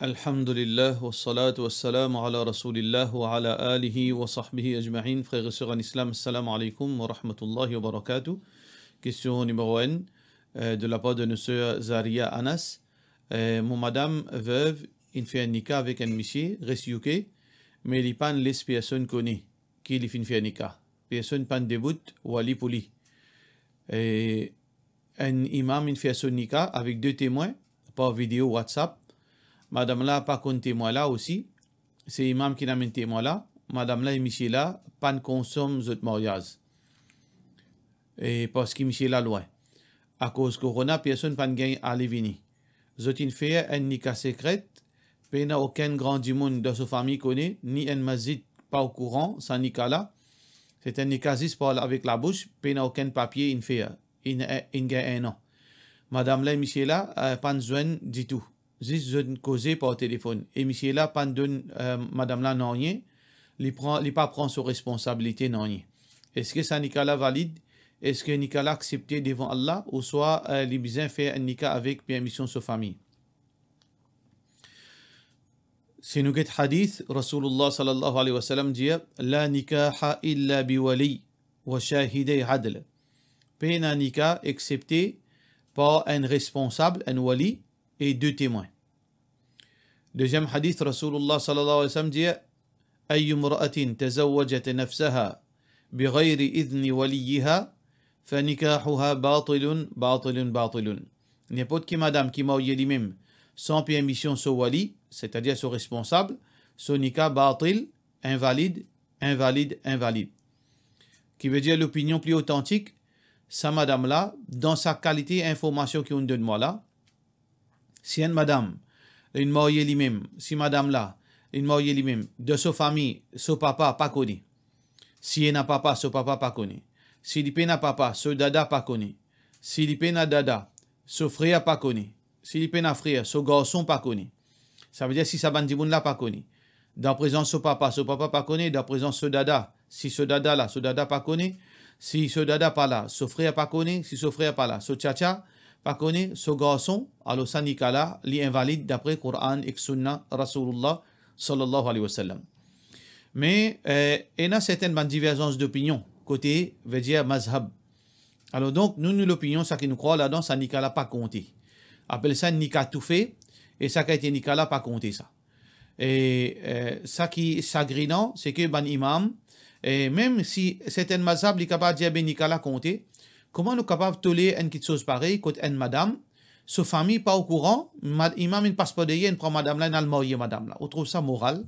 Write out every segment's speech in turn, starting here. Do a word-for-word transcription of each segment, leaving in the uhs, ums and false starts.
Alhamdulillah, wassalatu wassalamu ala Rasoulillah wa ala alihi wa sahbihi ajmain. Frer e ser an Islam, assalamu alaikum wa rahmatullahi wa barakatuh. Kestion nimero enn, eh, de lapar de nou ser Zaria Anas. Eh, mo madam vev inn fer enn nika avek enn misie res U K, me li pa'nn les personn kone ki li finn fer nika. Personn pa'nn debout wali pou li. E enn imam inn fer so nika avek de temwin par video WhatsApp. Madam la pa konn temwin la osi. Se imam ki'nn amenn temwin la. Madam la e misie la pa'nn konsom zot maryaz. E parski misie la lwin. Akoz korona, personn pa'nn gagn ale vini. Zot inn fer enn nika sekre, pena okenn gran dimoun dan so fami kone, ni enn masjid pa okouran sa nika la. Se enn nika zis parl avek labous, pena okenn papie inn fer, inn, inn gagn enn an. Madam la e misie la, eh, pa'nn zwenn ditou. Zis zot inn koze par telefonn. E misie la pa'nn donn, eh, madam la nanye, li pran, li pa pran so responsabilite nanye. Eski sa nika la valid? Eski nika la aksepte devan Allah? Ouswa, eh, li bizin fer enn nika avek permision so fami? Si nou get hadith, Rasoulillah sallallahu alayhi wa sallam dir, "La nikaha illa bi wali wa shahiday adl." Pena nika exsepte par enn responsab, enn wali, e de temwin. Deziem hadith, Rasoulillah sallallahu alayhi wa sallam dir, "Ayyu imra'atin tazawwajat nafsaha bighayri idhni waliyyiha, fa nikahuha batilun, batilun, batilun." Ninport ki madam ki marye limem san permision so wali, setadir so responsab, so nika batil, invalid, invalid, invalid. Ki vedir lopinion pli otantik, sa madam la, dan sa kalite informasion ki ou'nn donn mwa la, si enn madam inn marye limem, si madam la inn marye limem, dan so fami, so papa pa kone. Si ena papa, so papa pa kone. Si li pena papa, so dada pa kone. Si li pena dada, so frer pa kone. Si li pena frer, so garson pa kone. Savedir si sa bann dimoun la pa kone, dan prezans so papa, so papa pa kone, dan prezans so dada, si so dada la, so dada pa kone, si so dada pa la, so frer pa kone, si so frer pa la, so tiatia pa kone, so garson, alor sa nika la, li invalid dapre Koran ek Sounna Rasoulillah sallallahu alayhi wa sallam. Me, eh, ena sertenn bann diverzans dopinion kote, vedir mazhab. Alor donk, nou, nou lopinion, sa ki nou krwar ladan, sa nika la pa konte. Apel sa nika toufe, e sa kalite nika la pa konte sa. E, eh, sa ki sagrinan, se ke bann imam, e mem si sertenn mazhab li kapav dir be nika la konte, kouma nou kapav toler enn kiksoz parey kot enn madam, so fami pa okouran, mad-, imam inn pas par deryer, inn pran madam la, inn al marye madam la. Ou trouv sa moral?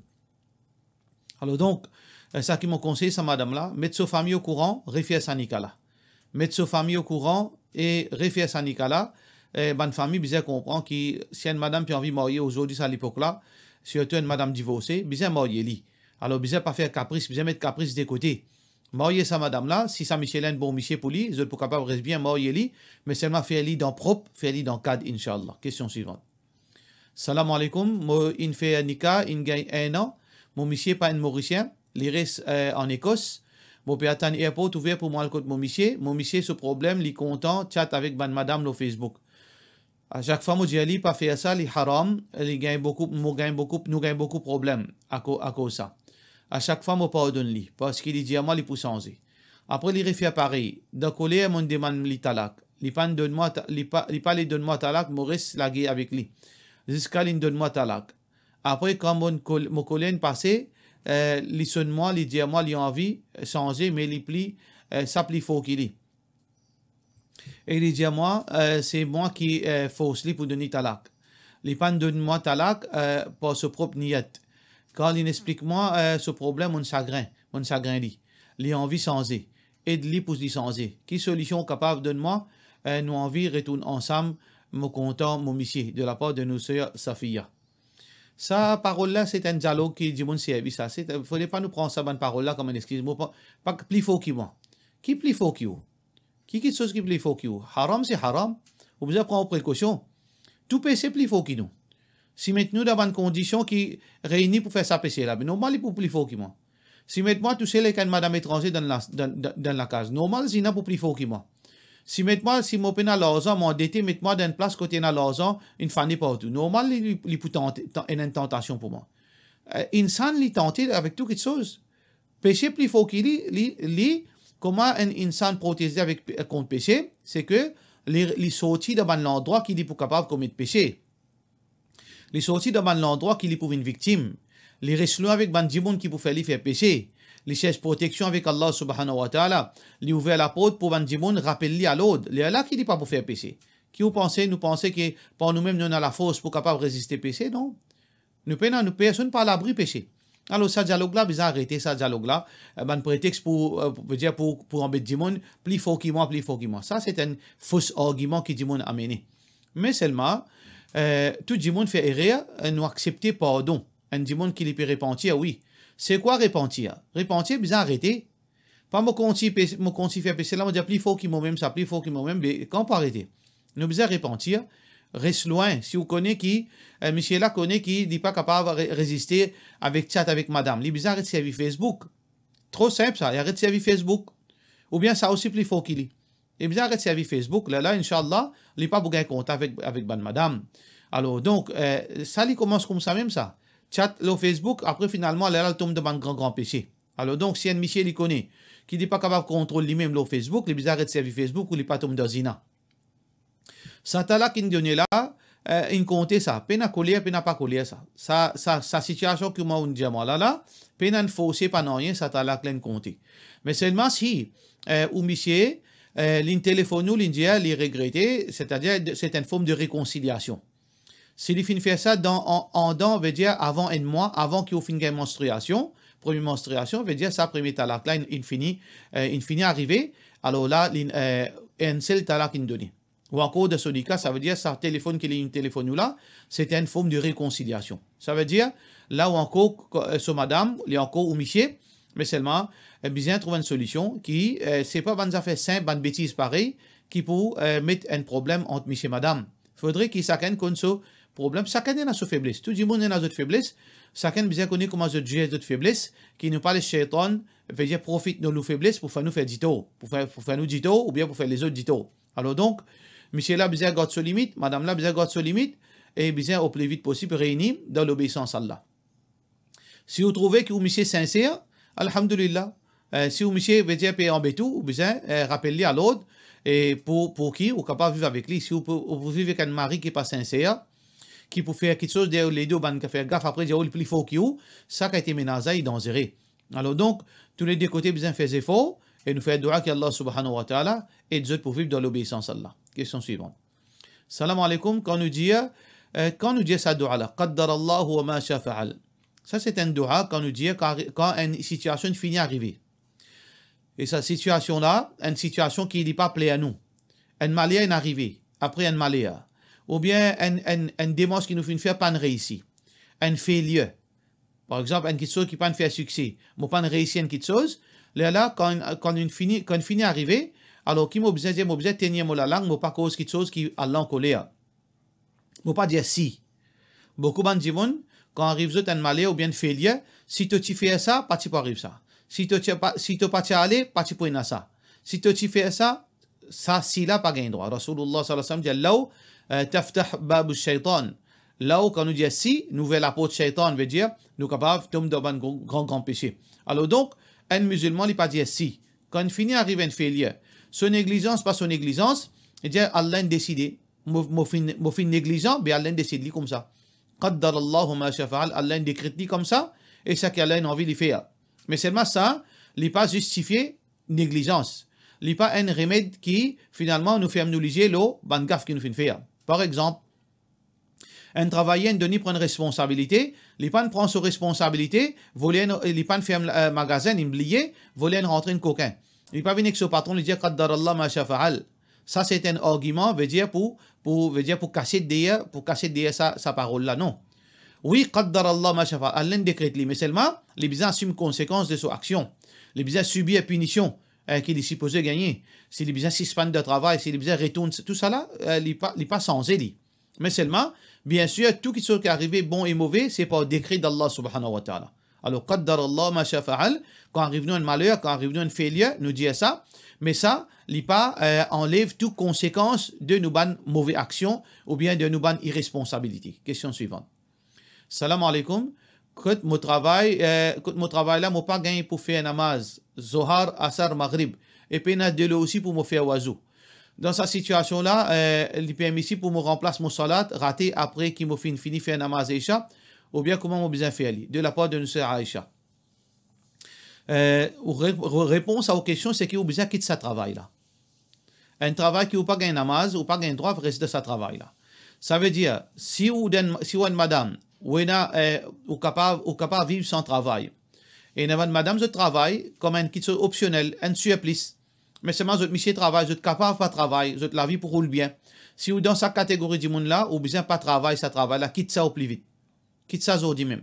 Alor donk, eh, sa ki mo konsey sa madam la, met so fami okouran, refer sa nika la. Met so fami okouran e refer sa nika la. Eh, bann fami bizin konpran ki si enn madam pe anvi marye ozordi sa lepok la, sirtou enn madam divorse, bizin marye li. Alor bizin pa fer kapris, bizin met kapris de kote. Marye sa madam la, si sa misie la enn bon misie pou li, zot pou kapav res bien, marye li, me selman fer li dan prop, fer li dan kad, inshallah. Kestion swivan. Salam aleykoum, mo inn fer nika, inn gagn enn an, mo misie pa enn Morisien, li res, eh, an Ekos. Mo pe atann airport ouver pou mo al kot mo misie. Mo misie so problem, li kontan chat avek bann madam lor Facebook. A sak fwa mo dir li pa fer sa, li haram, li gagn boukou, mo gagn boukou, nou gagn boukou problem ako-, akoz sa. A sak fwa mo pardonn li, parski li dir mwa li pou sanze. Apre li refer parey. Dan koler, mo'nn demann li talak. Li pa'nn donn mwa ta-, li pa, li pa le donn mwa talak, mo res lager avek li. Ziska li'nn donn mwa talak. Apre, kan mo'nn kol-, mo koler inn pase, eh, li sonn mwa, li dir mwa li anvi, eh, sanze, me li pli, eh, sa pli for ki li. E li dir mwa, eh, se mwa ki, eh, fors li pou donn li talak. Li pa'nn donn mwa talak, eh, par so prop niyat. Kan li'nn explik mwa, eh, so problem, mo'nn sagrin, mo'nn sagrin li. Li anvi sanze. Ed li pou li sanze. Ki solision ou kapav donn mwa? Eh, nou anvi retourn ansam, mo kontan mo misie, de lapar de nou ser Safiya. Sa parol la, se enn dialog ki dimoun servi sa. Se, fode pa nou pran sa bann parol la kouma enn exkiz. Mo pa, pa pli for ki mwa. Ki pli for ki ou? Ki kiksoz ki pli for ki ou? Haram se haram. Ou bizin pran ou prekosion. Tou pese pli for ki nou. Si met nou dan bann kondision ki reyni pou fer sa pese la, be normal li pou pli for ki mwa. Si met mwa tousel ek enn madam etranze dan la, dan, dan, dan lakaz, normal zina pou pli for ki mwa. Si met mwa, si mo pena larzan, mo andete, met mwa dan enn plas kot ena larzan, inn fane partou. Normal, li, li, li pou tante, tan-, ena enn tantasion pou mwa. Eh, insan, li tante avek tou kiksoz. Pese pli for ki li, li, li, kouma enn insan proteze avek pe-, kont pese, se ke li, li sorti dan bann landrwa ki li pou kapav komet pese. Li sorti dan bann landrwa ki li pou vinn viktim. Li res lwin avek bann dimoun ki pou fer li fer pese. Li sers proteksion avek Allah Subhanahu wa Ta'ala. Li ouver laport pou bann dimoun rapel li a lord. Lerla ki li pa pou fer pese. Ki ou panse, nou panse ke par noumem nou ena lafors pou kapav reziste pese? Non. Nou pena, nou personn pa labri pese. Alor sa dialog la bizin arete, sa dialog la, eh, bann pretex pou, eh, vedir pou, pou anbet dimoun, pli for ki mwa, pli for ki mwa. Sa se enn fos argiman ki dimoun amene. Me selman, eh, tou dimoun fer erer, eh, nou aksepte pardon. Enn dimoun ki li pe repantir, wi. Se kwa repantir? Repantir bizin arete. Pa mo kontign pe-, mo kontign fer pese la, mo dir pli for ki momem sa, pli for ki momem, be, kan pou arete? Nou bizin repantir, res lwin. Si ou kone ki, eh, misie la kone ki li pa kapav re-, reziste avek chat avek madam, li bizin aret servi Facebook. Tro sinp sa, li aret servi Facebook. Oubien sa osi pli for ki li. Li bizin aret servi Facebook, lerla, inshallah, li pa pou gagn kontak avek, avek bann madam. Alor, donk, eh, sa li koumans koumsa mem sa. Chat lor Facebook, apre finalman, lerla li tom dan bann gran, gran pese. Alor, donk, si enn misie li kone ki li pa kapav kontrol limem lor Facebook, li bizin aret servi Facebook pou li pa tom dan zina. Sa talak inn done la, eh, inn konte sa. Pena koler, pena pa koler sa. Sa, sa, sa sitiasion ki mwa ou'nn dir mwa la, la, pena enn forse, pa nanye, sa talak la inn konte. Me selman si, eh, ou misie, eh, li'nn telefonn ou, li'nn dir li regrete, setadir, se enn form de rekonsiliasion. Si li finn fer sa dan, an, andan, vedir avan enn mwa, avan ki ou finn gagn manstriasion, premie manstriasion, vedir sa premie talak la, inn, inn fini, eh, inn fini arive, alor la, li, eh, enn sel talak inn done. Ou ankor dan so nika, savedir sa telefonn ki li'nn telefonn ou la, se enn form de rekonsiliasion. Savedir, la ou ankor, eh, so madam, li ankor ou misie, me selman, eh, bizin trouv enn solision ki, eh, se pa bann zafer sinp, bann betiz parey, ki pou, eh, met enn problem ant misie madam. Fodre ki sakenn konn so problem, sakenn ena so febles. Tou dimoun ena zot febles, sakenn bizin kone kouma zot zer zot febles, ki nou pa les Shaitan, vedir profit de nou febles pou fer nou fer ditor, pou fer, pou fer nou ditor oubien pou fer lezot ditor. Alor donk, misie la bizin gard so limit, madam la bizin gard so limit, e bizin o pli vit posib reyni dan lobeisans Allah. Si ou trouve ki ou misie sinser, alhamdulillah. Eh, si ou misie, vedir, pe anbet ou, ou bizin, eh, rapel li a lord, e pou, pou ki ou kapav viv avek li. Si ou pou, ou pou viv avek enn mari ki pa sinser, ki pou fer kiksoz deryer lede ou, bann ki fer gaf, apre dir ou li pli for ki ou, sa kalite menaz la, li danzere. Alor donk, toulede kote bizin fer zefor, e nou fer dua ki Allah Subhanahu wa Ta'ala ed zot pou viv dan lobeisans Allah. Kestion swivan. Salam aleykoum, kan nou dir, eh, kan nou dir sa dua la, qaddarallahu wa ma sha fa'al. Sa se enn dua kan nou dir, kan, kan enn sitiasion fini arive. E sa sitiasion la, enn sitiasion ki li pa pler nou. Enn maler inn arive, apre enn maler. Oubien enn, enn, enn demars ki nou finn fer pa'nn reisi. Enn failure. Par exanp, enn kiksoz ki pa'nn fer sikse. Mo pa'nn reisi enn kiksoz. Lerla, kan, kan inn fini, kan inn fini arive, alor ki mo bizin dir? Mo bizin tenir mo lalang, mo pa koz kiksoz ki al ankoler. Mo pa dir si. Boukou bann dimoun, kan ariv zot enn maler oubien enn failure, si to ti fer sa, pa ti pou ariv sa. Si to ti pa, si to pa ti ale, pa ti pou ena sa. Si to ti fer sa, sa, sila pa gagn drwa. Rasoulillah sallallahu alayhi wa sallam dir, "Law, eh, taftah babu shaitan." Law, kan nou dir si, nou ouver laport shaitan, vedir, nou kapav tom dan bann gran, gran, gran pese. Alor donk, enn mizilman, li pa dir si. Kan fini ariv enn failure, so neglizans, pa so neglizans, li dir, Allah inn deside. Mo, mo finn, mo finn neglizan, be Allah inn desid li koumsa. Qaddarallahu ma sha fa'al, Allah inn dekret li koumsa, e seki Allah inn anvi li fer. Me selman sa, li pa zistifie neglizans. Li pa enn remed ki, finalman, nou ferm nou lizie lor bann gaf ki nou finn fer. Par exanp, enn travayer inn donn li pran responsabilite, li pa'nn pran so responsabilite, voler enn, li pa'nn ferm, eh, magazin, li bliye, voler enn rantre enn kokin. Li pa vinn ek so patron, li dir, "Qaddarallah ma sha fa'al." Sa se enn argiman, vedir pou, pou, vedir pou kasiet deryer, pou kasiet deryer sa, sa parol la, non. Wi, qaddarallah ma sha fa'al, Allah inn dekret li, me selman, li bizin asim konsekans de so aksion. Li bizin sibir pinision, eh, ki li sipoze gagne. Si li bizin sispann dan travay, si li bizin retourn, tousala, eh, li pa, li pa sanze li. Me selman, biensir, tou kiksoz ki arive, bon e move, se par dekre d'Allah Subhanahu wa Ta'ala. Alor, qaddarallah ma sha fa'al, kan ariv nou enn maler, kan ariv nou enn failure, nou dir sa, me sa, li pa, eh, anlev tou konsekans de nou bann move aksion oubien de nou bann iresponsabilite. Kestion swivan. Salam aleykoum. Kot mo travay, eh, kot mo travay la, mo pa gagn pou fer namaz Zohar, Asar, Maghrib, e pena delo osi pou mo fer wazou. Dan sa sitiasion la, eh, li permisib pou mo ranplas mo salat rate apre ki mo finn fini fer namaz Isha, oubien kouma mo bizin fer li? De lapar de nou ser Aisha. Eh, ou re-, re-, repons a ou kestion, se ki ou bizin kit sa travay la. Enn travay ki ou pa gagn namaz, ou pa gagn drwa res dan sa travay la. Savedir, si ou dan, si ou enn madam, ou ena, eh, ou kapav, ou kapav viv san travay. E ena bann madam zot travay kom enn kitsoz opsionel, enn sirplis. Me selman zot misie travay, zot kapav pa travay, zot lavi pou roul bien. Si ou dan sa kategori dimoun la, ou bizin pa travay sa travay la, kit sa opli vit. Kit sa zordi mem.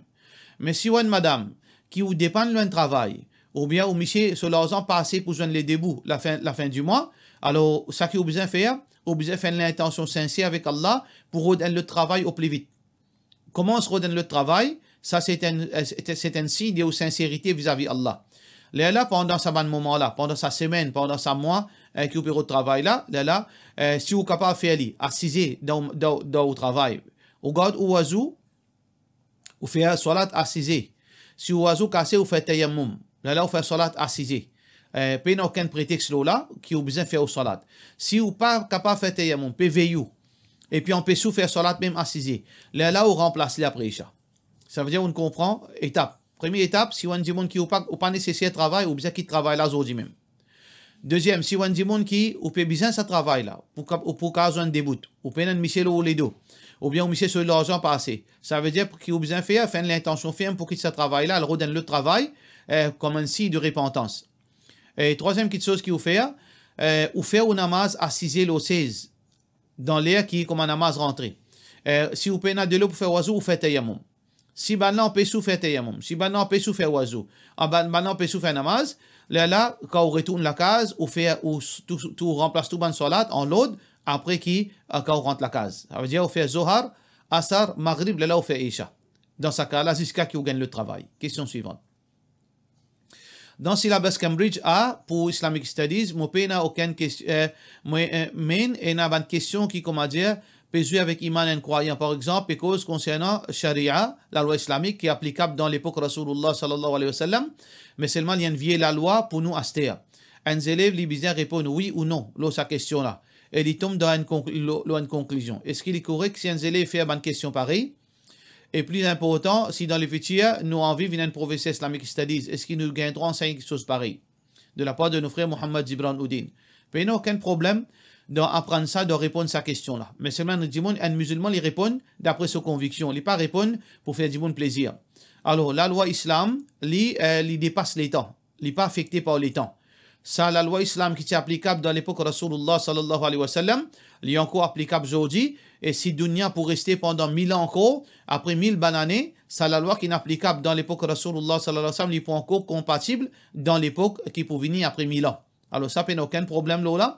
Me si ou enn madam ki ou depann lor enn travay, oubien ou misie so larzan pa ase pou zwenn ledebou lafin, lafin di mwa, alor sa ki ou bizin fer, ou bizin fer enn lintansion sinser avek Allah pou rod enn lot travay opli vit. Koumans rod enn lot travay, sa se enn, se enn sign de ou sinserite vizavi Allah. Lerla, pandan sa bann moman la, pandan sa semenn, pandan sa mwa, eh, ki ou pe rod travay la, lerla, eh, si ou kapav fer li asize dan, dan, dan ou travay, ou gard ou wazou, ou fer salat asize. Si ou wazou kase, ou fer tayammoum. Lerla ou fer salat asize. Eh, pena okenn pretex lor la ki ou bizin fer ou salat. Si ou pa kapav fer tayammoum, pe vey ou, epi anpes ou fer salat mem asize, lerla ou ranplas li apre Isha. Savedir ou konpran etap. Premie etap, si ou enn dimoun ki ou pa, ou pa neseser travay, ou bizin kit travay la zordi mem. Deziem, si ou enn dimoun ki ou pe bizin sa travay la, pou ka-, ou pou kapav zwenn debout, ou pena enn misie lor ou ledo, oubien ou misie so larzan pa ase, savedir ki ou bizin fer, fer enn lintansion ferm pou kit sa travay la, al rod enn lot travay, eh, kom enn sign de repantans. E trwaziem kitsoz ki ou fer, eh, ou fer ou namaz asize lor sez, dan ler ki kouma namaz rantre. Eh, si ou pena delo pou fer wazou, ou fer tayammoum. Si bann la anpes ou fer tayammoum, si bann la anpes ou fer wazou, a bann, bann la anpes ou fer namaz, lerla, kan ou retourn lakaz, ou fer, ou s-, tou, tou ranplas tou bann salat an lord, apre ki, eh, kan ou rant lakaz. Savedir ou fer Zohar, Asar, Maghrib, lerla ou fer Isha. Dan sa ka la, ziska ki ou gagn lot travay. Kestion swivan. Dan silabas Cambridge A pou Islamic Studies, mo pena okenn kest-, eh, mo, eh, me ena bann kestion ki, kouma dir, pe zwe avek iman enn krwayan. Par exanp, pe koz konsernan Sharia, lalwa islamik ki aplikab dan lepok Rasoulullah sallallahu alayhi wa sallam, me selman li enn vie lalwa pou nou aster. Enn zelev, li bizin reponn wi ou non lor sa kestion la, e li tom dan enn konk-, lor, lor enn konklizion. Eski li korek si enn zelev fer bann kestion parey? E pli inportan, si dan lefitir nou anvi vinn enn profeser Islamic Studies, eski nou gagn drwa ansegn kiksoz parey? De lapar de nou frer Mohammad Gibran Uddin. Pena okenn problem dan aprann sa, dan reponn sa kestion la. Me selman nou dimoun, enn mizilman, li reponn dapre so konviksion, li pa reponn pou fer dimoun plezir. Alor, lalwa Islam, li, eh, li depas letan. Li pa afekte par letan. Sa lalwa Islam ki ti aplikab dan lepok Rasoulullah sallallahu alayhi wa sallam, li ankor aplikab zordi, e si dunya pou reste pandan mil an ankor, apre mil bann ane, sa lalwa ki inn aplikab dan lepok Rasoulullah sallallahu alayhi wa sallam, li pou ankor konpatib dan lepok ki pou vini apre mil an. Alor sa pena okenn problem lor la.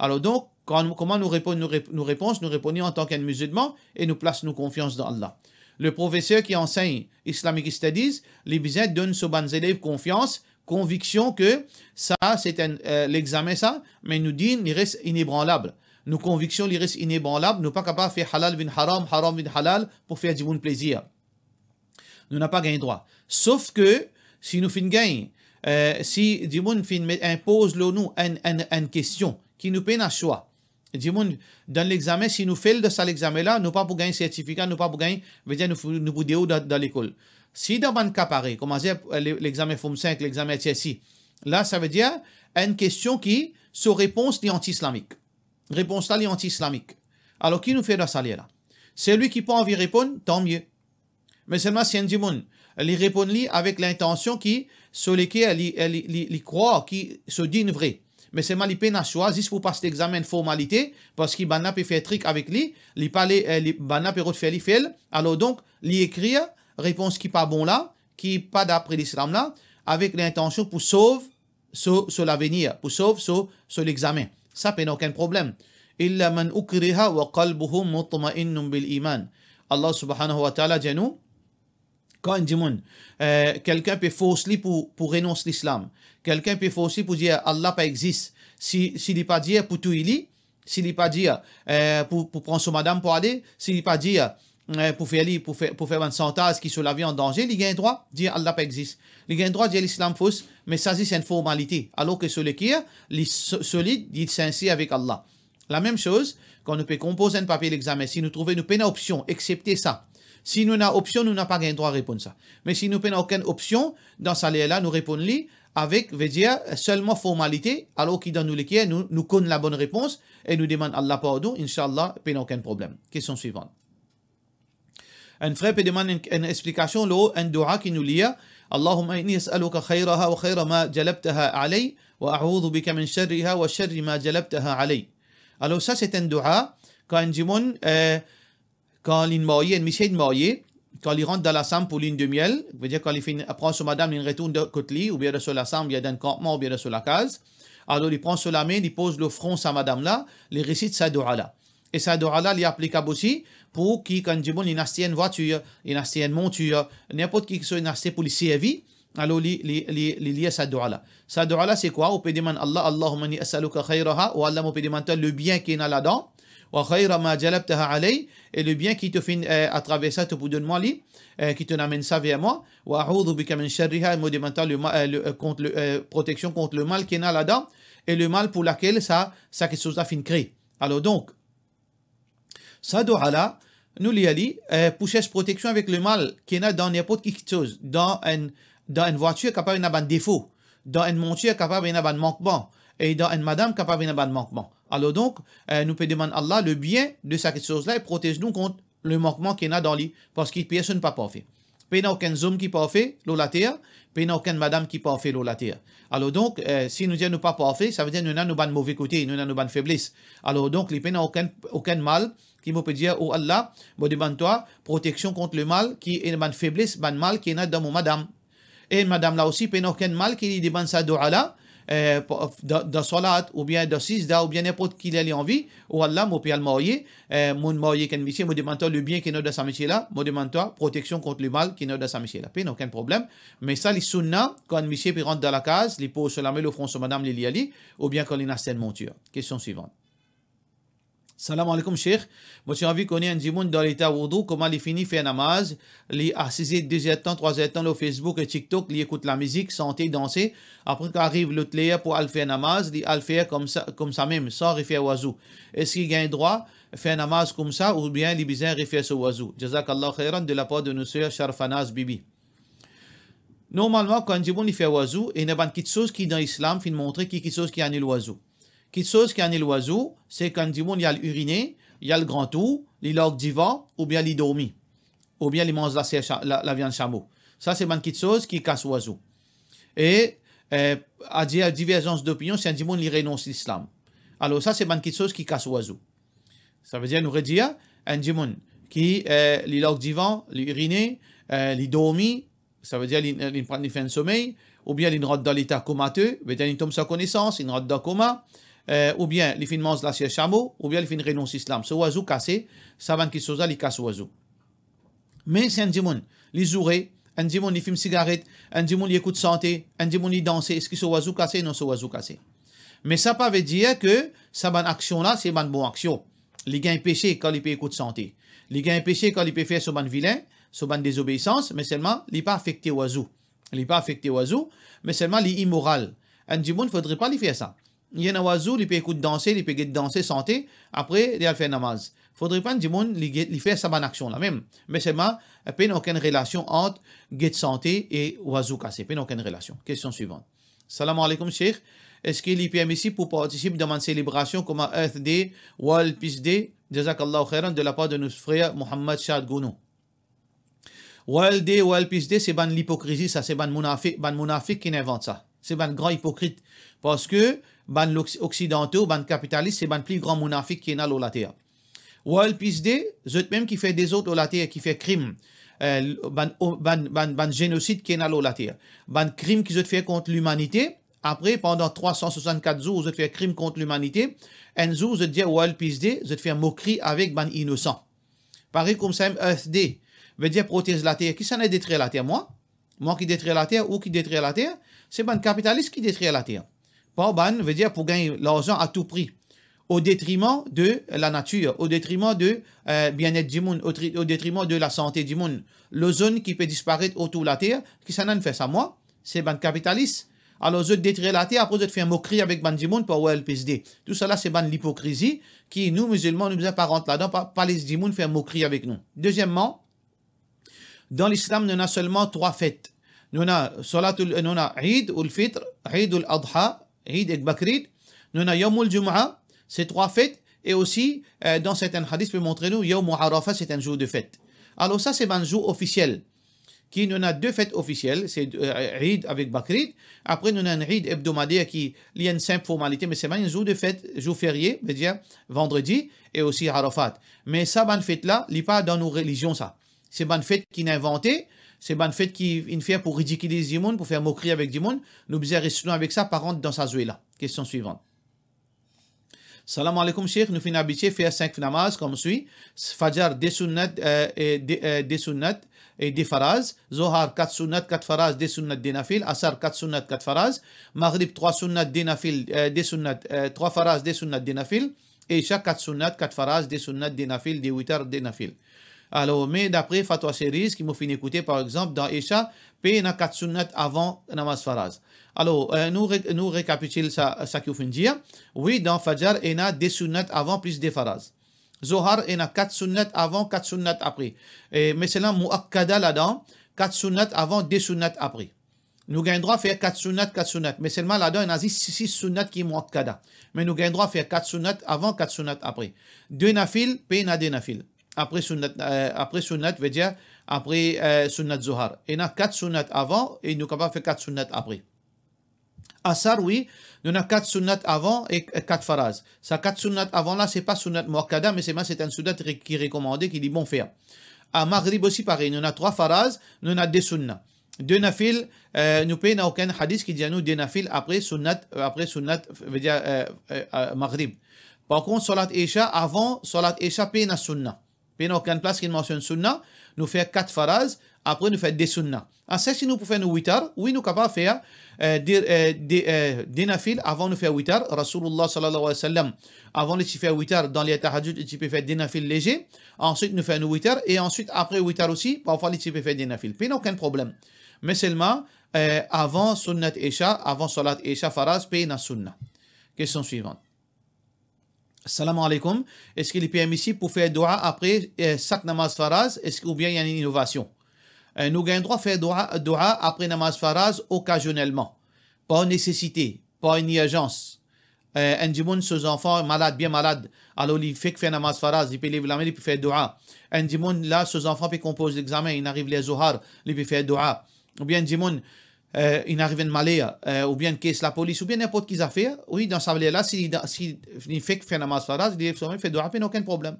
Alor donk, kan, kouma nou reponn, nou rep-, nou repons, nou reponn li antan ki enn mizilman e nou plas nou konfians dan Allah. Le profeser ki ansegn Islamic Studies, li bizin donn so bann zelev konfians, konviksion ke sa, se enn, eh, lexamen sa, me nou dir, li res inebranlab. Nou konviksion, li res inebranlab, nou pa kapav fer halal vinn haram, haram vinn halal pou fer dimoun plezir. Nou napa gagn drwa. Sof ke si nou finn gagn, eh, si dimoun finn met, inpoz lor nou enn, enn, enn kestion ki nou pena swa, dimoun, dan lexamen, si nou fel dan sa lexamen la, nou pa pou gagn sertifika, nou pa pou gagn, vedir nou pou, nou pou deor dan, dan lekol. Si dan bann ka parey, kouma dir, eh, le-, lexamen Form cinq, lexamen H S C, la, savedir enn kestion ki so repons li anti-islamik. Repons la, li anti-islamik. Alor, ki nou fer dan sa ler la? Selwi ki pa anvi reponn, tanmie. Me selman si enn dimoun, li reponn li avek lintansion ki so leker li, li, li, li krwar ki so dir inn vre. Me selman li pena swa, zis pou pas lexamen, formalite, parski bann la pe fer trik avek li, li pa le, eh, li, bann la pe rod fer li fel. Alor donk, li ekrir repons ki pa bon la, ki pa dapre Lislam la, avek lintansion pou sov so, so lavenir, pou sov so, so lexamen. Sa pena okenn problem. Illa man ukriha wa qalbuhu mutma'innun bil iman. Allah subhanahu wa ta'ala dir nou, kan enn dimoun, eh, kelkenn pe fors li pou, pou renons Lislam, kelkenn pe fors li pou dir Allah pa exis, Si, si li pa dir pou touy li, si li pa dir, eh, pou, pou pran so madam pou ale, si li pa dir, eh, pou fer li, pou fer, pou fer bann santaz ki so lavi an danze, li gagn drwa dir Allah pa exis. Li gagn drwa dir lislam fos, me sa zis enn formalite. Alor ke so leker, li so-, solid, li sinser avek Allah. Lamem soz, kan nou pe konpoz enn papie lexamen, si nou trouve nou pena opsion, exsepte sa. Si nou ena opsion, nou napa gagn drwa reponn sa. Me si nou pena okenn opsion, dan sa ler la, nou reponn li avek, vedir, selman formalite, alor ki dan nou leker, nou, nou konn labonn repons e nou demann Allah pardon, inshallah, pena okenn problem. Kestion swivan. Enn frer pe demann enn, enn explikasion lor enn doua ki nou lir, Allahumma inni as'aluka khayraha wa khayra ma jalabtaha alay, wa a'udhu bika min sharriha wa sharri ma jalabtaha alay. Alor sa, se enn doua, kan enn dimoun, eh, kan li marye, enn misie li marye, kan li rant dan lasam pou linn de miel, vedir kan li finn pran so madam, li retourn de kot li, oubien dan so lasam, oubien dan kanpman, oubien dan so lakaz, alor li pran so lame, li poz lor fron sa madam la, li resit sa doua la. E sa doua la, li aplikab osi pou ki kan dimoun inn aste enn vwatir, inn aste enn montir, ninport ki kiksoz inn aste pou li servi, alor li, li, li, li lir sa doua la. Sa doua la, se kwa? Ou pe demann Allah, Allahumma inni as'aluka khayraha, o Allah, mo pe demann twa lebien ki ena ladan, wa khayra ma jalabtaha alay, e lebien ki to finn, eh, atraver sa, to pou donn mwa li, eh, ki to amenn sa ver mwa, wa a'udhu bika min sharriha, e mo demann twa le ma-, eh, le, eh, kont le, eh, proteksion kont lemal ki ena ladan, e lemal pou lakel sa, sa kiksoz la finn kre. Alor donk, sa doua la, nou lir li, eh, pou sers proteksion avek lemal ki ena dan ninport ki kiksoz, dan enn, dan enn vwatir kapav ena bann defo, dan enn montir kapav ena bann mankman, e dan enn madam kapav ena bann mankman. Alor donk, eh, nou pe demann Allah lebien de sa kiksoz la e protez nou kont lemankman ki ena dan li, parski personn pa parfe. Pena okenn zom ki parfe lor later, pena okenn madam ki parfe lor later. Alor donk, eh, si nou dir nou pa parfe, savedir nou ena nou bann move kote, nou ena nou bann febles. Alor donk, li pena okenn, okenn mal ki mo pe dir, o Allah, mo demann twa proteksion kont lemal ki ena bann febles, bann mal ki ena dan mo madam. E madam la osi, pena okenn mal ki li demann sa doua la, eh, pa-, dan, dan swalat, oubien dan sizda, oubien ninport ki ler li anvi, o Allah, mo pe al marye, eh, mo marye ek enn misie, mo demann twa lebien ki ena dan sa misie la, mo demann twa proteksion kont lemal ki ena dan sa misie la. Pena okenn problem. Me sa li sunna, kan misie pe rant dan lakaz, li poz so lame lor fron so madam, li lir li, oubien kan li ena enn montir. Kestion swivan. Salam aleykoum, Sheikh. Mo ti anvi kone enn dimoun dan leta woudou, kouma li fini fer namaz, li asize de zer tan, trwa zer tan lor Facebook e TikTok, li ekout lamizik, sante, danse, apre kan ariv lot ler pou al fer namaz, li al fer koumsa, koumsa mem, san refer wazou. Eski li gagn drwa fer namaz koumsa oubien li bizin refer so wazou? Jazakallah khairan, de lapar de nou ser Sharfanaz Bibi. Normalman, kan enn dimoun li fer wazou, ena bann kiksoz ki dan Islam finn montre ki kiksoz ki anil wazou. Kiksoz ki anil wazou, se kan dimoun li al irine, li al gran tou, li larg divan, oubien li dormi, oubien li manz laser sa-, la, laviann samo. Sa se bann kiksoz ki kas wazou. E, eh, a di-, a diverzans dopinion, si enn dimoun li renons lislam. Alor sa se bann kiksoz ki kas wazou. Savedir nou redir, enn dimoun ki, eh, li larg divan, li irine, eh, li dormi, savedir li, li, li fer enn somey, oubien li rant dan leta komate, vedir li tom san konesans, li rant dan koma, eh, oubien li finn manz laser samo, oubien li finn renons lislam. So wazou kase, sa bann kiksoz la li kas wazou. Me si enn dimoun li zoure, enn dimoun li fim sigaret, enn dimoun li ekout sante, enn dimoun li danse, eski so wazou kase? Non, so wazou kase. Me sa pa vedir ke sa bann aksion la se bann bon aksion. Li gagn pese kan li pe ekout sante. Li gagn pese kan li pe fer so bann vilin, so bann dezobeisans, me selman li pa afekte wazou. Li pa afekte wazou, me selman li imoral. Enn dimoun fodre pa li fer sa. Li ena wazou, li pe ekout danse, li pe get danse, sante, apre li al fer namaz. Fodre pa enn dimoun li get, li fer sa bann aksion la mem. Me selman, pena okenn relasion ant get sante e wazou kase. Pena okenn relasion. Kestion swivan. Salam aleykoum, Sheikh. Eski li permisib pou partisip dan bann selebrasion kouma Earth Day, World Peace Day? Jazakallahu khairan, de lapar de nou frer Mohammad Shad Gounou. World Day, World Peace Day, se bann lipokrizi sa, se bann monafi-, bann monafik ki invant sa. Se bann gran ipokrit. Parski bann loks-, oksidanto, bann kapitalis, se bann pli gran monafik ki ena lor later. World Peace Day, zot mem ki fer dezord lor later, ki fer krim, eh, bann, bann, bann, bann zenosid ki ena lor later. Bann krim ki zot fer kont limanite, apre, pandan trwa san swasannkat zour, zot fer krim kont limanite, enn zour, zot dir World Peace Day, zot fer mokri avek bann inosan. Parey koumsa mem Earth Day, vedir protez later. Kisannla detrir later? Mwa? Mwa ki detrir later, ou ki detrir later? Se bann kapitalis ki detrir later. par bann, vedir pou gagn larzan a tou pri, au détriment de la nature, au détriment de, euh, bien-être dimoun, au tri-, au détriment de la santé dimoun. L'ozone ki pe disparet otour later, kisannla inn fer sa? Mwa, se bann kapitalis. Alor zot detrir later, apre zot fer mokri avek bann dimoun par O L P S D. Tousala se bann lipokrizi ki nou mizilman nou bizin pa rant ladan, pa, pa les dimoun fer mokri avek nou. Dezieman, dan Lislam nou ena selman trwa fet. Nou ena Salatul, nou ena Eid ul Fitr, Eid ul Adha, Eid ek Bakrid, nou ena Yawmul Jumu'ah, se trwa fet, e osi, euh, dan sertin hadis pe montre nou, Yawm Arafah, se enn zour de fet. Alor sa se bann zour ofisiel ki nou ena de fet ofisiel, se, euh, Eid avek Bakrid. Apre nou ena enn Eid ebdomader ki li enn sinp formalite, me se pa enn zour de fet, zour ferie, vedir vandredi, e osi Arafat. Me sa bann fet la, li pa dan nou relizion sa. Se bann fet ki inn invante, se bann fet ki inn fer pou ridikiliz dimoun, pou fer mokri avek dimoun. Nou bizin res lwin avek sa, pa rant dan sa zwe la. Kestion swivan. Salam aleykoum Sheikh, nou finn abitie fer sink namaz kouma swi, Fajar de sunnat, euh, e de, euh, de sunnat e de faraz, Zohar kat sunnat, kat faraz, de sunnat, de nafil, Asar kat sunnat, kat faraz, Maghrib trwa sunnat, de nafil, euh, de sunnat, euh, trwa faraz, de sunnat, de nafil, Isha kat sunnat, kat faraz, de sunnat, de nafil, de witar, de nafil. Alor, me dapre fatwa Seriz ki mo finn ekoute, par exanp, dan Isha, pe ena kat sunnat avan namaz faraz. Alor, euh, nou re-, nou rekapitil sa, sa ki ou finn dir. Wi, dan Fajar, ena de sunnat avan plis de faraz. Zohar, ena kat sunnat avan, kat sunnat apre. E, me selman muakkada ladan, kat sunnat avan, de sunnat apre. Nou gagn drwa fer kat sunnat, kat sunnat. Me selman ladan, ena zis sis sunnat ki muakkada. Me nou gagn drwa fer kat sunnat avan, kat sunnat apre. De nafil, pe ena de nafil. Apre sunnat, euh, apre sunnat, vedir apre, euh, sunnat Zohar. Ena kat sunnat avan e nou kapav fer kat sunnat apre. Asar, wi, nou ena kat sunnat avan e, e kat faraz. Sa kat sunnat avan la, se pa sunnat muakkada, me selman se enn sunnat re-, ki rekomande, ki li bon fer. A Maghrib osi parey, nou ena trwa faraz, nou ena de sunna. De nafil, euh, nou pena okenn hadis ki dir nou de nafil apre sunnat, euh, apre sunnat, vedir, euh, euh, euh, Maghrib. Par kont, salat Isha, avan salat Isha, pena sunna. Pena okenn plas ki mansionn sunna, nou fer kat faraz, apre nou fer de sunna. Ase si nou pou fer nou witar, wi, nou kapav fer, euh, de, euh, de, euh, de nafil avan nou fer witar. Rasoulillah sallallahu alayhi wa sallam, avan li ti fer witar dan ler tahajjud, li ti pe fer de nafil leze. Answit nou fer nou witar, e answit apre witar osi, parfwa li ti pe fer de nafil. Pena okenn problem. Me selman, euh, avan sunnat Isha, avan salat Isha faraz, pena sunna. Kestion swivan. Salam aleykoum. Eski li permisib pou fer doua apre, eh, sak namaz faraz, eski oubien ena enn inovasion? Eh, nou gagn drwa fer doua, doua apre namaz faraz okazionelman, par nesesite, par enn irzans. Eh, enn dimoun so zanfan malad, bien malad, alor li fek fer namaz faraz, li pe lev lame, li pe fer doua. Enn dimoun la, so zanfan pe konpoz lexamen, inn ariv ler Zohar, li pe fer doua. Oubien enn dimoun, eh, inn ariv enn maler, eh, oubien enn kes lapolis, oubien ninport ki zafer, wi, dan sa ler la, si, si li fek fer namaz faraz, li lev so lame, fer doua, pena okenn problem.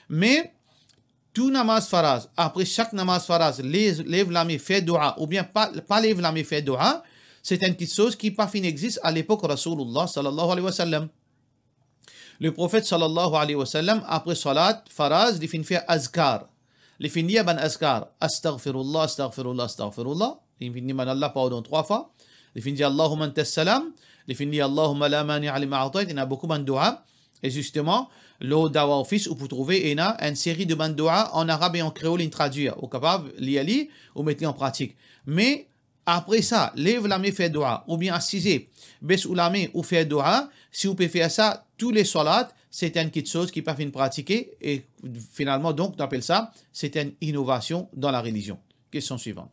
Me tou namaz faraz, apre sak namaz faraz, lev, lev lame, fer doua, oubien pa, pa lev lame, fer doua, se enn kiksoz ki pa finn existe a lepok Rasoulillah sallallahu alayhi wa sallam. Leprofet sallallahu alayhi wa sallam, apre salat faraz, li finn fer azkar. Li finn dir bann azkar, astaghfirullah, astaghfirullah, astaghfirullah. Li finn demann Allah pardon trwa fwa. Li finn dir, Allahumma antas salam. Li finn dir, Allahumma la mani'a lima a'tayt. Ena boukou bann doua. E zisteman, lor Dawa Office, ou pou trouve ena enn seri de bann doua an arab e an kreol, inn tradwir. Ou kapav lir li, ou met li an pratik. Me apre sa, lev lame, fer doua, oubien asize, bes ou lame, ou fer doua, si ou pe fer sa tou le salat, se enn kiksoz ki pa finn pratike, e finalman, donk, nou apel sa, se enn inovasion dan larelizion. Kestion swivan.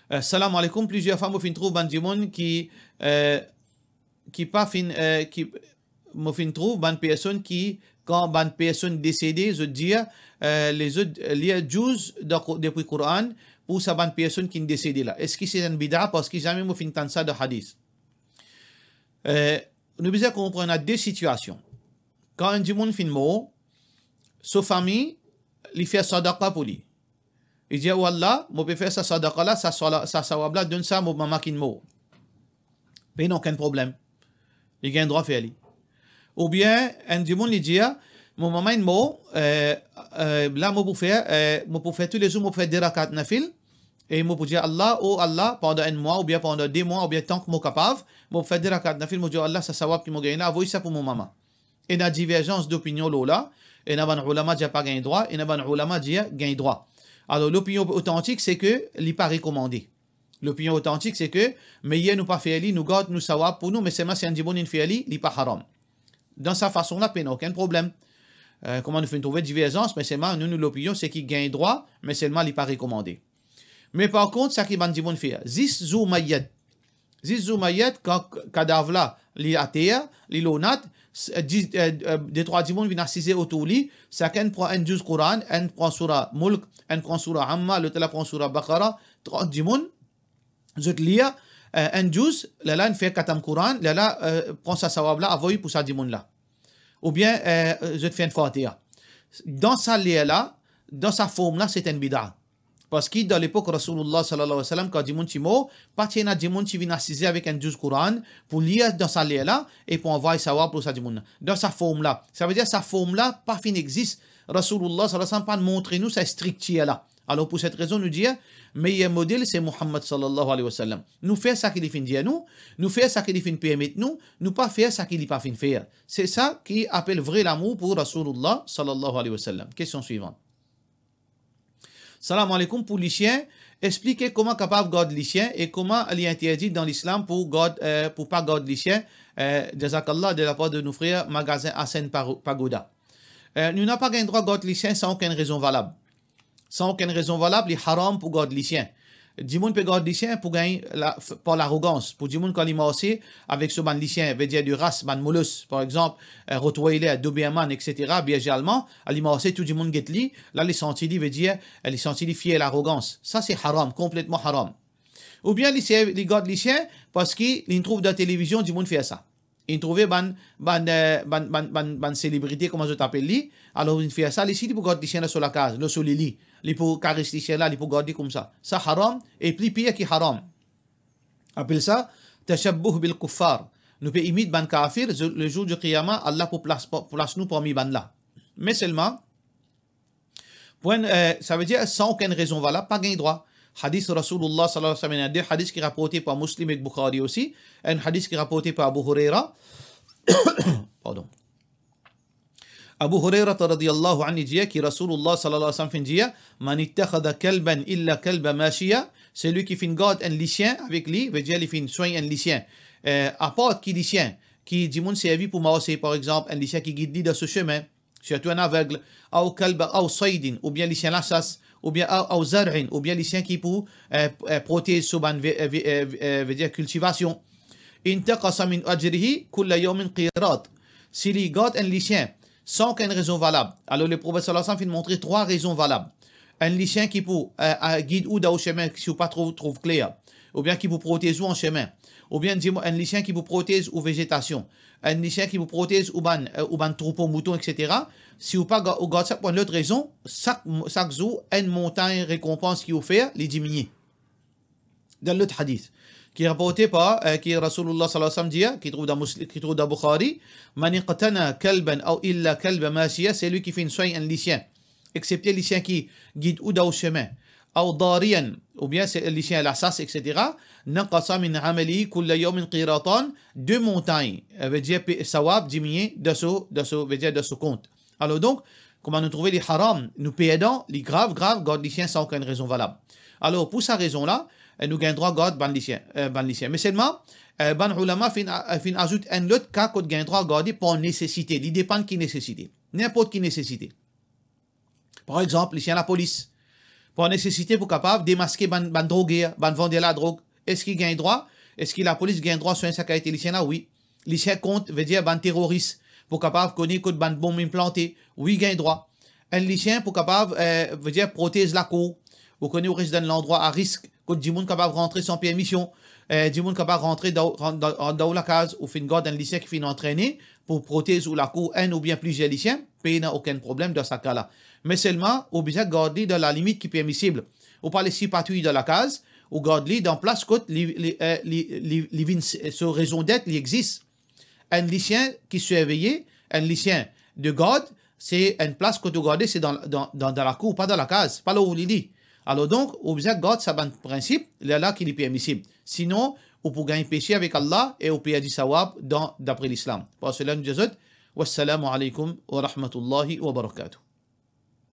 Eh, salam aleykoum. Plizier fwa mo finn trouv bann dimoun ki, eh, ki pa finn, eh, ki, mo finn trouv bann personn ki, kan bann personn desede, zot dir, eh, lezot, eh, lir juz dan Ko-, depi Koran pou sa bann personn ki desede la. Eski se enn bida? Parski zame mo finn tann sa dan hadis. Eh, nou bizin konpran, ena de sitiasion. Kan enn dimoun finn mor, so fami, li fer sadaka pou li. Li dir, "O Allah, mo pe fer sa sadaka la, sa sala-, sa sawab la, donn sa mo mama ki mor." Pena okenn problem. Li gagn drwa fer li. Oubien, enn dimoun li dir, "Mo mama inn mor, eh, eh, la mo pou fer, eh, mo pou fer toulezour, mo pou fer de rakat nafil, E mo pou dir Allah, "O Allah, pandan enn mwa, oubien pandan de mwa, oubien tan ki mo kapav, mo pou fer de rakat nafil, mo dir Allah, sa sawab ki mo gagn la, avoy sa pou mo mama." Ena diverzans dopinion lor la, ena bann oulama dir pa gagn drwa, ena bann oulama dir gagn drwa. Alor, lopinion otantik, se ke li pa rekomande. Lopinion otantik, se ke meyer nou pa fer li, nou gard nou sawab pou nou, me selman si enn dimoun inn fer li, li pa haram. Dan sa fason la, pena okenn problem. Eh, kouma nou finn trouve diverzans, me selman nou, nou lopinion, se ki gagn drwa, me selman li pa rekomande. Me par kont, sa ki bann dimoun fer, zis zour mayet, zis zour mayet, kan k-, kadav la, li ater, li lor nat, s-, di-, eh, eh, de trwa dimoun vinn asize otour li, sakenn pran enn zouz Koran, enn pran soura Mulk, enn pran soura Amma, lot la pran soura Baqara, trant dimoun, zot lir, eh, enn zouz, lerla inn fer katam Koran, lerla, eh, pran sa sawab la, avoy pou sa dimoun la. Oubien, eh, zot fer enn Fatiha. Dan sa ler la, dan sa form la, se enn bida. Parski dan lepok Rasoulillah sallallahu alayhi wa sallam, kan dimoun ti mor, pa ti ena dimoun ti vinn asize avek enn zouz Koran pou lir dan sa ler la e pou anvoy sawab pou sa dimoun la. Dan sa form la. Savedir sa form la pa finn exis. Rasoulillah sallallahu alayhi wa sallam pa montre nou sa striktir la. Alor, pou set rezon, nou dir, meyer model se Muhammad sallallahu alayhi wa sallam. Nou fer sa ki li finn dir nou, nou fer sa ki li finn permet nou, nou pa fer sa ki li pa finn fer. Se sa ki apel vre lamour pou Rasoulillah sallallahu alayhi wa sallam. Kestion swivan. Salam aleykoum, pou lisien, explike kouma kapav gard lisien e kouma li interdi dan Lislam pou gard, eh, pou pa gard lisien. Eh, jazakallah, de lapar de nou frer Magazin Hassan Par-, Pagoda. Eh, nou napa gagn drwa gard lisien san okenn rezon valab. San okenn rezon valab, li haram pou gard lisien. Dimoun pe gard lisien pou gagn la, f-, par larogans. Pou dimoun kan li marse avek so bann lisien, vedir de ras, bann molos, par exanp, eh, Rottweiler, Doberman, et cetera, berze alman, li marse, tou dimoun get li, la li santi li, vedir, eh, li santi li fier, larogans. Sa se haram, konpletman haram. Oubien li serv, li gard lisien parski li trouv dan televizion dimoun fer sa. Li trouve bann, bann, eh, bann, bann, bann, bann selebrite, kouma zot apel li, alor li fer sa, li si li pou gard lisien la so lakaz, lor so lili, li pou kares lisien la, li pou gard li koumsa. Sa haram, e pli pir ki haram. Apel sa tashabbuh bil kuffar. Nou pe imit bann kafir, zo-, le zour di kiyama, Allah pou plas, pou plas nou parmi bann la. Me selman, pou enn, eh, savedir, san okenn rezon valab, pa gagn drwa. Hadis Rasoulillah sallallahu alayhi wa sallam, ena de hadis ki raporte par Muslim ek Bukhari osi, enn hadis ki raporte par Abu Huraira. Pardon. Abu Huraira radiyallahu anhu dir ki Rasoulillah sallallahu alayhi wa sallam finn dir, "Man ittakhadha kalban illa kalba mashiya", selwi ki finn gard enn lisien avek li, vedir li finn swegn enn lisien, eh, apar ki lisien ki dimoun servi pou marse, par exanp, enn lisien ki gid li dan so semin, sirtou enn aveg, aw kalba, aw saydin, oubien lisien lasas, oubien aw, aw zar'in, oubien lisien ki pou, eh, eh, protez so bann ve-, eh, ve-, eh, eh, vedir kiltivasion. Intaqasa min ajrihi kulla yawmin qirat. Si li gard enn lisien san okenn rezon valab, alor Leprofet sallallahu alayhi wa sallam finn montre trwa rezon valab. Enn lisien ki pou, eh, eh, gid ou dan ou semin si ou pa trouv, trouv kler, oubien ki pou protez ou an semin, oubien dimoun, enn lisien ki pou protez ou vezetasion, enn lisien ki pou protez ou bann, eh, ou bann troupo mouton, et cetera. Si ou pa ga-, ou gard sa pou enn lot rezon, sak, sak zour, enn montagn rekonpans ki ou fer, li diminie. Dan lot hadis, ki raporte par, eh, ki Rasoulillah sallallahu alayhi wa sallam dir, ki trouv dan Musli-, ki trouv dan Bukhari, "Man iqtana kalban aw illa kalba mashiya", selwi ki finn swegn enn lisien, exepte lisien ki gid ou dan ou semin, aw dariyan, oubien se lisien lasas, et cetera, "naqasa min amalihi kulla yawmin qiratan", de montagn, eh, vedir pe-, sawab diminie dan so, dan so, vedir dan so kont. Alor donk, kouma nou trouve li haram, nou perdan, li grav, grav, gard lisien san okenn rezon valab. Alor, pou sa rezon la, eh, nou gagn drwa gard bann lisien, eh, bann lisien. Me selman, eh, bann oulama finn a-, finn azout enn lot ka kot gagn drwa garde par nesesite. Li depann ki nesesite. Ninport ki nesesite. Par exanp, lisien lapolis. Par nesesite pou kapav demaske bann, bann droger, bann vander ladrog. Eski gagn drwa? Eski lapolis gagn drwa swegn sa kalite lisien la? Wi. Lisien kont, vedir bann teroris, pou kapav kone kot bann bonm inn plante, wi, gagn drwa. Enn lisien pou kapav, eh, vedir protez lakour. Ou kone ou res dan enn landrwa a risk, kot dimoun kapav rantre san permision, eh, dimoun kapav rantre dan, ran-, dan, dan ou lakaz, ou finn gard enn lisien ki finn antrene pou protez ou lakour, enn oubien plizier lisien, pena okenn problem dan sa ka la. Me selman, ou bizin gard li dan lalimit ki permisib. Ou pa les li patwouy dan lakaz, ou gard li dan plas kot li, li, eh, li, li, li vinn s-, so rezon det, li exis. Enn lisien ki sirveye, enn lisien de gard, se enn plas kot ou garde, se dan, dan, dan, dan lakour, pa dan lakaz, pa lor ou lili. Alor donk, ou bizin gard sa bann prinsip, lerla ki li permisib. Sinon, ou pou gagn pese avek Allah e ou perdi sawab dan, dapre Lislam. Par sela, nou dir zot, wassalamu alaikum wa rahmatullahi wa barakatuh.